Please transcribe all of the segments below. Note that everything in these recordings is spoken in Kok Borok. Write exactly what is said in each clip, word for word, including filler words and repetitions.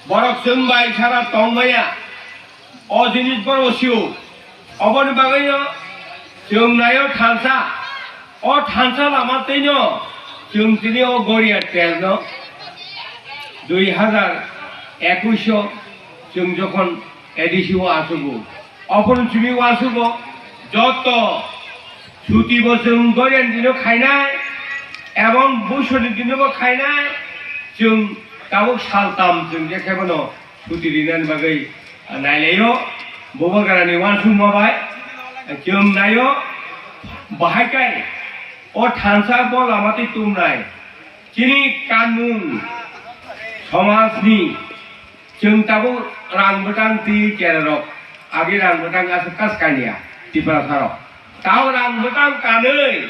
Borok chwng bai sara tong maya. O jinis borok sio. Oboni bagwino chwng naio thansa. O thansa lama twino chwng tini o Goria terno dui hazar ekush o chwng jokhon A D C o achugo. Ophuru chini uansukgo joto chuti bo chwng Goria ni dino khainai, ebong Buisoni dino bo khainai, chwng tabuk saltam chwng je khe bono chuti rinani bagwi nailaio. Bubagrani uansukma bai chwng naio, bahai kai o thansa bo lama twi tumnai chini kanmung somajni. Chwng tabuk rang bwtang twi chererok, agi rang bwtang aswk kas kanya Tiprasarok. Tao rang bwtang kanwi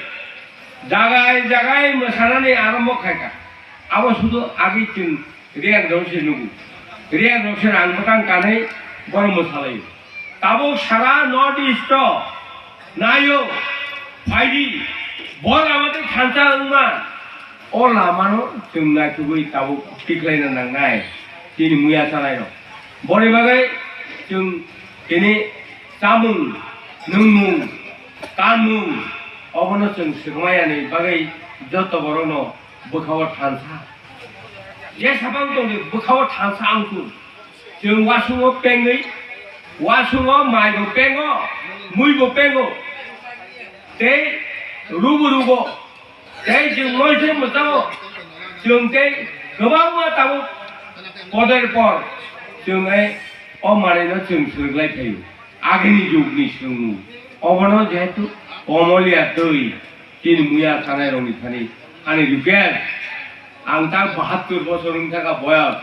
jagai jagai mwsanani arombo khaikha. Abo sudu agi chwng riyang rok se nugo. Riyang rok se rang bwtang kanwi borok mwsalaio. Tabuk sara North East o naio, phaidi, bol amatai thansa wngma. O lamano chwng naithogwi tabuk tikhlaina nangnai chini muya chanairok. Boni bagwi chwng tini chamung, nwngmung, kanmung obono chwng swkmayani bagwi joto borokno bwkhao thansa. Jesa bang tongdi bwkhao thansa wngkhu. Chwng wasungo pengwi, wasungo maibo pengo, muibo pengo, tei rubo rugo. Tei chwng moise mwchao, chwng tei kwbangma tabuk poder por chwng ei o manwino chwng swrwklai phaio. Agini jugni swrwngmung obono jehetu komoliya twi chini muya chanairokni thani ani request. Ang tak bahattur bosor wngkha boyos,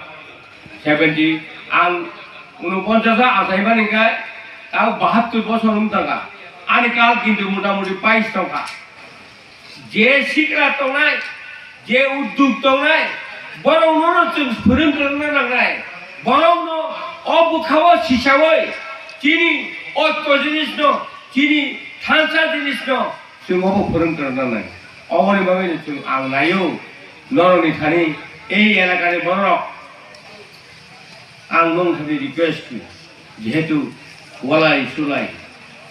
seventy, ang unoponchas o achaimani khe tak bahattur bosor wngkha. Ani kal kintu motamuti bais tongkha. Je sikla tongnai, je udduk tongnai, borokno chwng phwrwng kwrwngna nangnai. Borokno o bwkhao sisaui chini oito jinisno, chini thansa jinisno chwng obo phwrwng kwrwngna nangnai. Oboni bagwino chwng ang naio, norokni thani ei elakani bororok. Ang nwng thani request khlai, jehetu walai sulai,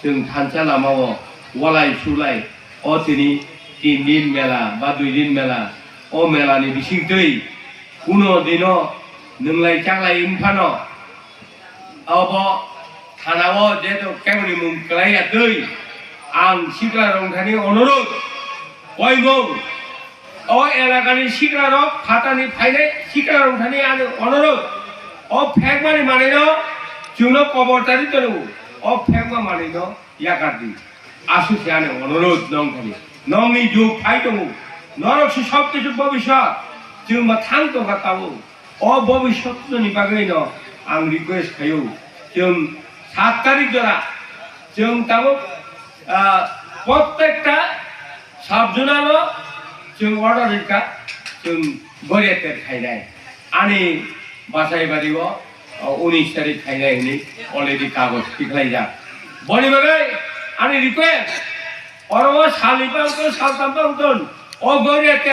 chwng thansa lamao walai sulai, o tini tin din mela ba dui din mela, o mela ni bisingtwi kuno dino nwnglai chaklai wngphano, obo thanao jehetu keboni mung kwlai ya twi, ang sikla rok thani onurodh, koimung, o elakani siklarok, phatani phainai siklarok thani ani onurodh, o phekmani manwino chwngno kobor chari tono, o phekma manwino yakar di. Aswk se ani onurodh nong thani. Nongni jug phai tongo. Norok se sob kisu bobiswt. Chwng ba thang tongkha tabuk. O bobiswtni bagwino ang request khaio. Chwng sat tarik jora chwng tabuk, ah, prottekta Sub zonal o chwng order rikha, chwng Goria ter khainai. Ani bachai bari o, o, unis tarik khainai hwnwi already kagoj tikhlaijak. Boni bagwi ani request, oro o salni bangtwi saltam bangtwi o Goria ter